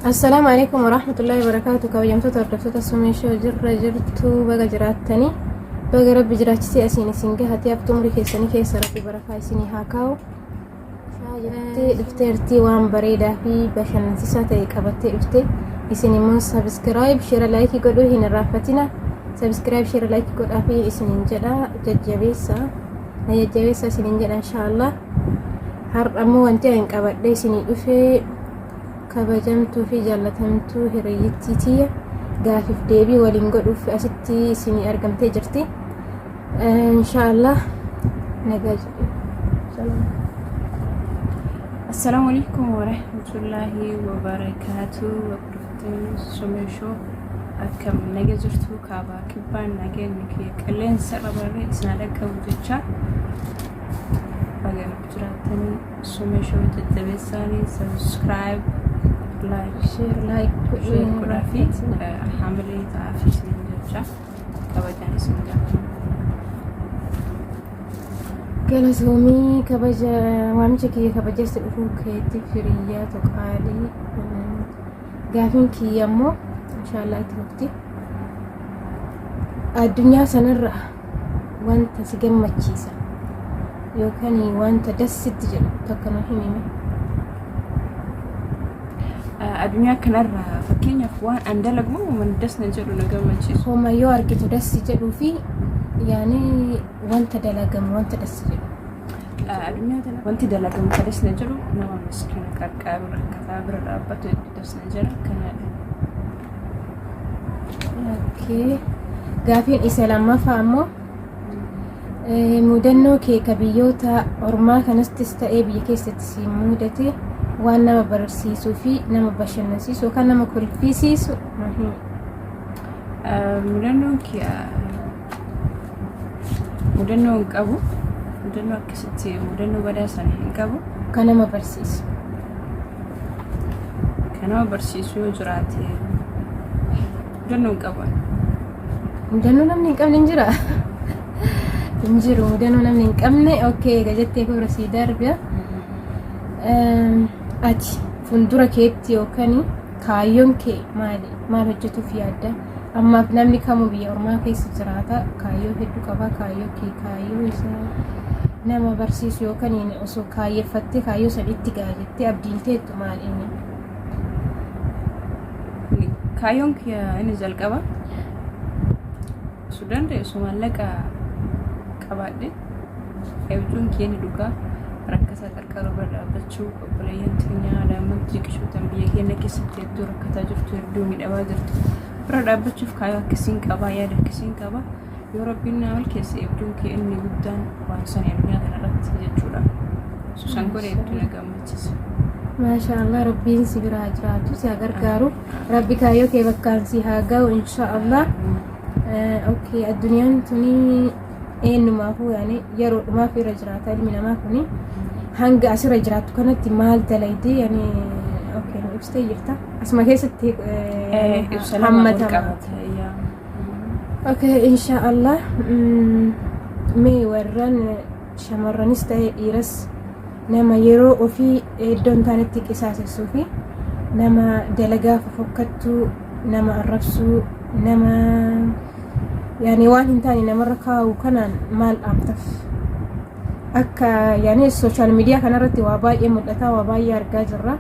Assalaamu alaikum warahmatullahi wabarakaatu. Kabajamtoota hordoftoota Sumee Show, jirra jirtu? Baga jiraattanii, baga Rabbi jiraachisee asiin isin gahatee. Haftuu umurii keessanii keessa Rabbi barakaa isinii haa kaa'u. Jettee dhufteertii, waan bareedaa fi bashannansiisaa ta'e qabattee dhufte. Isin immoo subscribe, share, like godhuu hin irraanfatina. Subscribe, share, like godhaa fi isinin jedha. Jajjabeessa, na jajjabeessa isinin jedha. Inshaallah har'a immoo wanti ani qabadhee isinii dhufee kabajamtuu fi jaallatamtuu hiriyyittii tiyya gaafiif deebii waliin godhuuf asitti isinii argamtee jirti. Inshaallah nagaa jedhu. Assalaamu alaikum warahmatullaahi wabarakaatu. Hordoftoonni Sumee Show, akkam naga jirtu? Kaabaa kibbaan nageenyi kee qilleensa irra barree isin dhaqqabu jecha, baga nuuf jiraattanii. Sumee Show jajjabeessaanii, subscribe, like, share, like godhuu share hin godhaa fi irraanfatina. Hamilee ta'aa fi isin jecha kabajaan isin gaafata. Galatoomii, kabaja waamicha kiyya kabajeessa dhufuu keetiif, hiriyyaa toqaalii. Gaafiin kiyya immoo inshaallah itti fufti. Addunyaa sanarra wanta si gammachiisa yookaan wanta dassitti jedhu takka nu himime. Addunyaa kanarra fakkeenyaaf waan an dalagu waan das na jedhu, na gammachiisu. Homa yoo argitu dassi jedhuu fi yaani wanta dalagamu wanta dassi jedhu. Addunyaa tana wanti dalagamu ka das na jedhu nama miskiina qarqaaru, rakkataa bira dhaabbatu hedduu das na jedha kanadha. Okay. Gaafiin isa lammaffaa ammoo mudannoo kee ka biyyoota ormaa kanattis ta'ee biyya keessatti si mudate, waan nama barsiisuu fi nama bashannansiisu yookaan nama kolfisiisu nu himi. Mudannoon kiyya mudannoo hin qabu. Mudannoo akkasitti mudannoo badaa sana hin qabu. Kan nama barsiisu. Kan nama barsiisu yoo jiraate, mudannoo hin qabu. Mudannoo namni hin qabne hin jira? Hin jiru mudannoo namni hin qabne. Okay, egaa jettee kubra sii darba. Ati fuuldura keetti yookaan kaayyoon kee maali? Maal hojjetuuf yaadda? Ammaaf namni kamuu biyya ormaa keessa jiraata. Kaayyoo hedduu qaba. Kaayyoo kee, kaayyoo isaa nama barsiisu yookaan osoo kaayyeffattee kaayyoo san itti ga'a jettee abdiin teettu maal inni? Kaayyoon kiyya inni jalqaba osoo danda'e, osoo maallaqa qabaadhe, abjuun kiyya inni dhugaa rakkataa qarqara bira dhaabbachuu, obboleeyyan keenya daa'imman xixiqqishootan biyya keenya keessatti hedduu rakkataa jirtu, hedduu miidhamaa jirtu bira dhaabbachuuf kaayyoo akkasiin qaba, yaada akkasiin qaba. Yoo Rabbiin naa milkeesse, abjuun kiyya inni guddaan waan sani addunyaa kanarratti jechuudha. San godhe hedduu na gammachiisa. Maasha Allah, Rabbiin si biraa jiraatu, si haa gargaaru. Rabbi kaayyoo kee bakkaan si haa ga'u insha Allah. Okay, addunyaan tuni eenyumaafuu yaani yeroo dhumaaf irra jiraata ilmi namaa kuni. Hanga asirra jiraattu kanatti maal dalaydi? Yani okay, nu ibsitee jirta. Asuma keessatti ibsa lama wal hammatama. Qabata. Yaa. Okay, insha Allah. Mee warran shamarranis ta'e dhiiras, nama yeroo ofii iddoo hin taanetti qisaasessuu fi nama dalagaa fofokkattuu, nama arrabsuu, nama yaani waan hin taane namarra kaa'u kanaan maal dhaamtaf? Akka yaani social media kanarratti waa baay'ee mul'ata, waa baay'ee argaa jirra.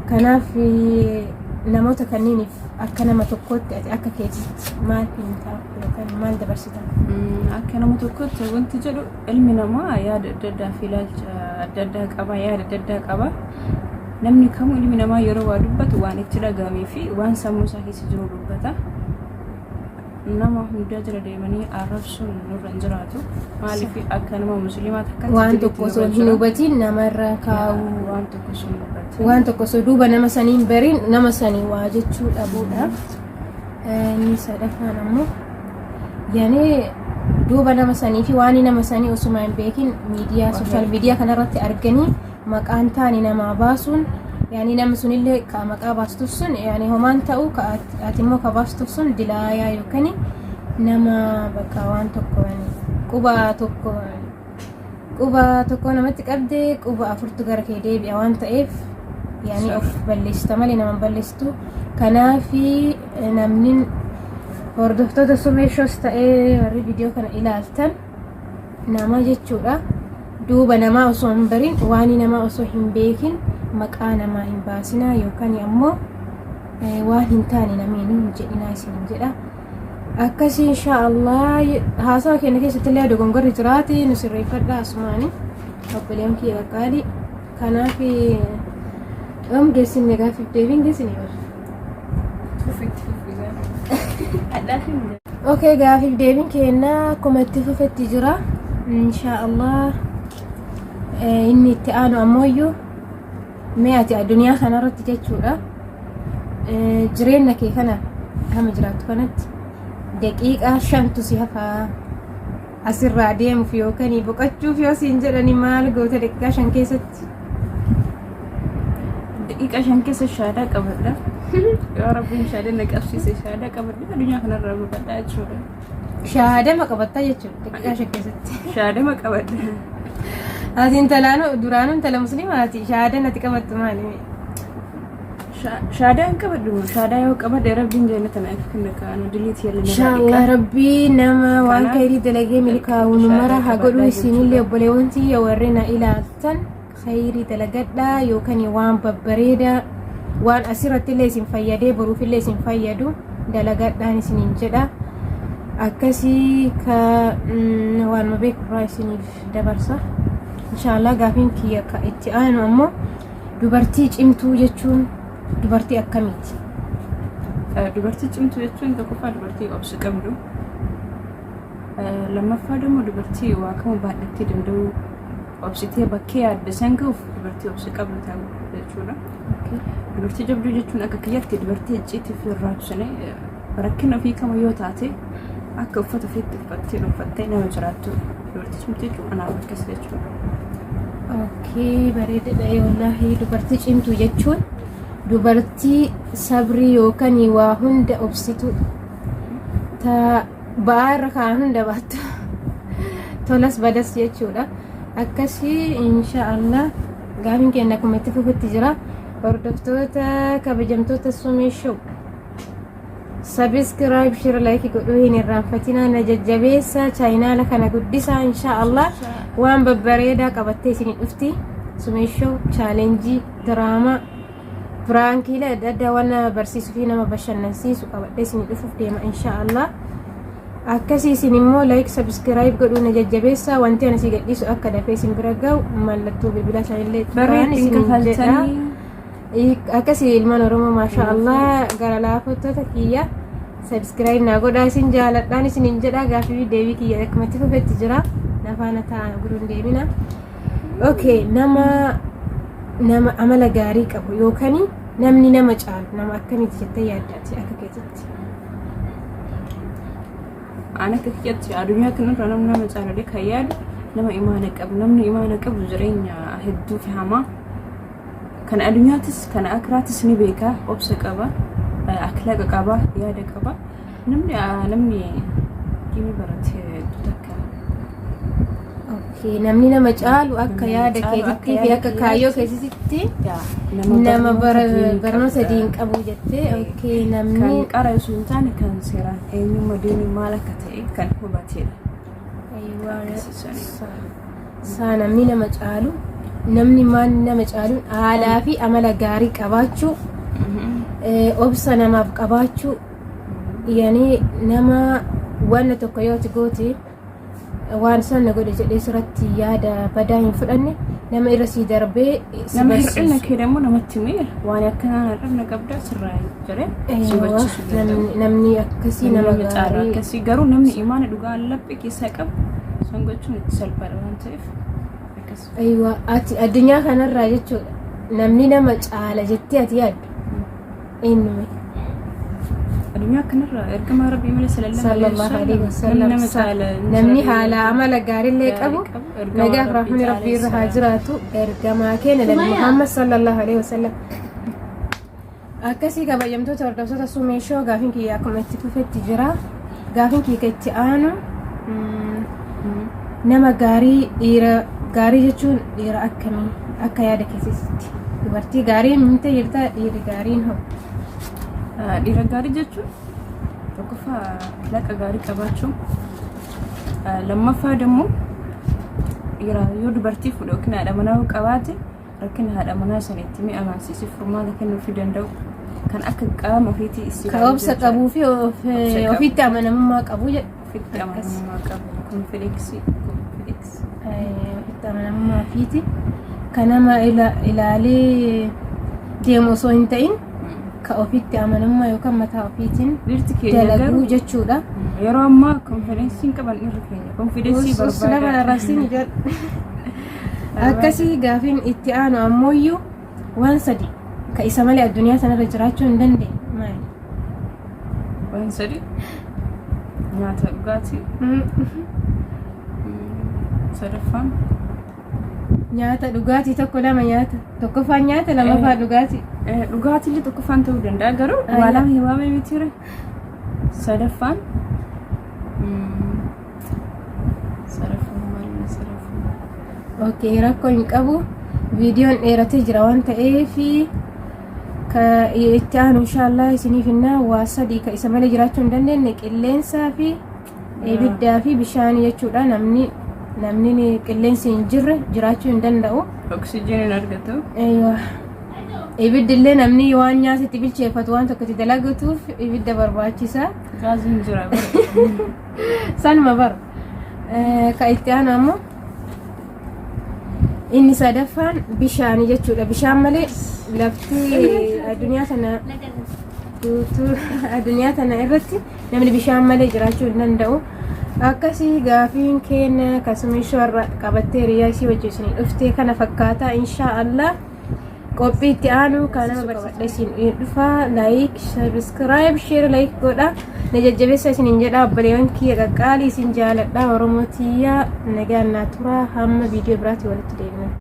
Kanaaf namoota kanniiniif akka nama tokkootti, ati akka keetitti maal himta yookaan maal dabarsita? Akka nama tokkotti wanti jedhu, ilmi namaa yaada adda addaa fi ilaalcha adda addaa qaba, yaada adda addaa qaba. Namni kamuu, ilmi namaa yeroo waa dubbatu waan itti dhagahamee fi waan sammuu isaa keessa jiru dubbata. Nama hundaa jala deemanii arrabsuun nurra hin jiraatu. Maaliif akka nama musliimaa takkaatti waan diliitti tokko nurra osoo hin jira. hubatiin namarra kaa'uu. Waan tokko osoo hin hubatiin. Waan tokko osoo duuba nama sanii hin bariin nama sanii waa jechuu dhabuudha. Inni sadaffaan ammoo yaani duuba nama sanii fi waan nama sanii osuma hin beekin miidiyaa, social media kanarratti arganii maqaan taane namaa baasuun, yaani namni sunillee ka maqaa baastuuf sun yaani homaan ta'u, ka ati immoo ka baastuuf sun dilaayaa yookaan nama bakka waan tokko yaani quba tokko namatti qabdee quba afurtu gara kee deebi'a waan ta'eef. Yaani of balleessita malee nama hin balleessitu. Kanaafi namni hordoftoota Sumee Shows ta'ee warri viidiyoo kana ilaaltan nama jechuudha. Duuba namaa osoo hin barin, waan namaa osoo hin beekin maqaa namaa hin baasinaa yookaan ammoo waan hin taane namni hin jedhinaa isin jedha. Akkasii insha Allah haasawa keenya keessatti illee dogongorri jiraate nu sirreeffadha asumaani obboleeyyan kiyya qaqqaalii. Kanaaf yoom geessinne gaaffiif deebiin geessine bara. Fufitti fufisaa. Hadhaa fi Okay, gaaffiif deebiin keenya akkuma itti fufetti jira. Insha Allah inni itti aanu ammoo mee ati addunyaa kanarratti jechuudha. Jireenya kee kana hama jiraattu kanatti daqiiqaa 5tu si hafaa asirraa deemuuf yookaan boqochuuf yoo siin jedhani maal goota daqiiqaa 5 keessatti? Daqiiqaa 5 keessa shaadaa qabadha. Yoo Rabbiin shaadaa na qabsiise, shaadaa qabadha, addunyaa kanarraa boqadha jechuudha. Shaadama qabattaa jechuudha daqiiqaa 5 keessatti. Shaadama qabadha. Ati intalaanu duraanuu intala musliimaati, shaadaan ati qabattu maali? Shaadaa hin qabadhu. Shaadaa yoo qabadhe Rabbiin jannata na akka kenna kaanu diliit yalla na. Inshaallah Rabbii nama waan khayrii dalagee milkaa'u nu mara haa godhu. Isinillee obboleewwan tiyya warri na ilaaltan khayrii dalagadhaa yookaan waan babbareedaa, waan asirratti illee isin fayyadee boruufillee isin fayyadu dalagadhaan isiniin jedha. Akkasii ka waanuma beekurraa isiniif dabarsa. Inshaallah gaafiin kiyya ka itti aanu ammoo dubartii cimtuu jechuun dubartii akkamiiti? Dubartii cimtuu jechuun tokkoffaa dubartii obsa qabdu. Lammaffaa immoo dubartii waa kama baadhattee danda'u, obsitee bakkee yaadde san gahuuf dubartii obsa qabdu ta'uu jechuudha. Dubartii jabduu jechuun akka kiyyatti dubartii icciitii fi raabsanii rakkina ofii kama yoo taate akka uffata ofiitti uffattee uffattee nama jiraattu dubartii cimtuu jechuun anaaf akkas jechuudha. Okay, bareedaadha wallaahi. Dubartii cimtuu jechuun dubartii sabrii yookaan waa hunda obsitu, ta ba'aa irra kaa'an hunda baattu, tolas badas jechuudha. Akkasii insha Allah gaafiin keenya akkuma itti fufutti jira. Hordoftoota kabajamtoota Sumee Show, subscribe, share, like godhuu hin irraanfatinaa. Na jajjabeessa, chaayinaala kana guddisaa. Insha Allah waan babbareedaa qabattee isin dhufti Sumee Show, challenge, diraamaa, prankiilee adda addaa waan nama barsiisuu fi nama bashannansiisu qabadhee isin dhufuuf deema insha Allah. Akkasii isin immoo like, subscribe godhuu na jajjabeessa. Wanti ani si gadhiisu akka dafee isin bira ga'u mallattoo bilbilaa isaanillee Barree ittiin jedha. kafaltanii. Akkasii ilmaan Oromoo, maasha Allah, gara laafottota kiyya, subscribe naa godhaa, isin jaaladhaan isinin jedha. Gaaffii deebii kiyya akkuma itti fufetti jira, na faana ta'an guruun deemina. Okay, nama amala gaarii qabu yookaan namni nama caalu nama akkamiiti jettee yaaddaati akka keetitti? An akka kiyyatti addunyaa kanarra namni nama caalu kan yaadu nama imaana qabu. Namni imaana qabu jireenya hedduu fi hamaa kan addunyaattis kan akiraatis ni beeka, obsa qaba, akhlaaqa qaba, yaada qaba. Namni diinii barate hedduu takka. Okay, namni nama caalu akka yaada keetitti fi akka kaayyoo keetitti nama barnoota diin qabu jettee. Okay, namni kan qara osoo hin taane kan seeraan eenyummaa diinii maal akka ta'e kan hubatedha. Saa namni nama caalu, namni maal nama caaluun haalaa fi amala gaarii qabaachuu, obsa namaaf qabaachuu, yani nama wanna tokko yoo ati goote waan isaan na godhe jedhee sirratti yaada badaa hin fudhanne, nama irra sii darbee si Nama hir'ina barsiisu. kee immoo namatti himee waan akkanaa hir'ina qabda sirraa jedhee si hubachiisuu danda'u. Namni akkasii nama Namni caalu gaarii. Akkasii garuu namni imaana dhugaa laphee keessaa qabu san gochuun itti salphaadha waan ta'eef akkas. Aywa, ati addunyaa kanarraa jechuudha namni nama caala jettee ati yaaddu eenyume? Addunyaa kanarraa ergamaa Rabbii malee, sallallahu alaihi wasallam. Namni nama caala Namni haala amala gaariillee qabu, nagaaf rahmani Rabbii irra haa jiraatu, ergamaa keenya Nabi Muhammad sallallahu alaihi wasallam. Akkasii kabajamtoota hordoftoota Sumee Show, gaafiin kiyya akkuma itti fufetti jira. Gaafiin kiyya itti aanu nama gaarii, dhiira gaarii jechuun dhiira akkamii akka yaada keessatti? Dubartii gaarii himtee jirta, dhiirri gaariin hoo? Dhiira gaarii jechuun tokkoffaa akhlaaqa gaarii qabaachuu, lammaffaa immoo dhiira yoo dubartii fuudhe yookiin haadha manaa yoo qabaate, rakkina haadha manaa sana itti mi'a amansiisee furmaata kennuufii danda'u, kan akka qaama ofiitii isii Ka obsa qabuu fi Obsa qabu. Ofitti amanamummaa qabu jedha. Ofitti amanamummaa qabu, confidence, confidence. Ofitti amanamummaa ofiiti. Ka nama ilaalee deemu osoo hin ta'in, ka ofitti amanamummaa yookaan mataa ofiitiin Dhiirti keenya dalaguu garuu jechuudha. Yeroo ammaa confidence hin qaban dhiirri keenya. Confidence Us nama barbaada. Arrabsiin jedhu. Akkasii gaafiin itti aanu ammooyyuu waan sadi ka isa malee addunyaa sanarra jiraachuu hin dandeenye maali? Waan sadi: nyaata, dhugaatii, sadaffaan Nyaata, dhugaatii, tokko, lama nyaata. Tokkoffaan nyaata, lammaffaan dhugaatii. Dhugaatii illee tokkoffaan ta'uu danda'a, garuu waa lama himaame mitiire. Sadaffaan sadaffaan maali sadaffaan? Okay, rakkoo hin qabu. Viidiyoon dheeratee jira waan ta'eef, ka itti aanu inshaallah isiniif hinnaa. Waa sadii ka isa malee jiraachuu hin dandeenye: qilleensaa fi ibiddaa fi bishaan jechuudha. Namni qilleensi hin jirre jiraachuu hin danda'u. Oksijiiniin argatu. Eeywa. Ibiddi illee namni waan nyaata itti bilcheeffatu, waan tokko itti dalagatuuf ibidda barbaachisa. Gaaziin jira. Sanuma bara. Ka itti aanu ammoo inni sadaffaan bishaanii jechuudha. Bishaan malee lafti addunyaa tana guutuu, addunyaa tana irratti namni bishaan malee jiraachuu hin danda'u. Akkasii gaafiin keenya akkasuma ishee qabattee hiriyaa ishee wajjin isin dhuftee kana fakkaata. Inshaa Allah qophii itti aanu kan nama barbaadhe isin dhufa. Like, subscribe, share, like godha, na jajjabeessa isiniin jedha. Obboleewwan kiyya qaqqaalii, isin jaaladha. Oromoo tiyya, nagaan naa tura, hamma viidiyoo biraatti walitti deebina.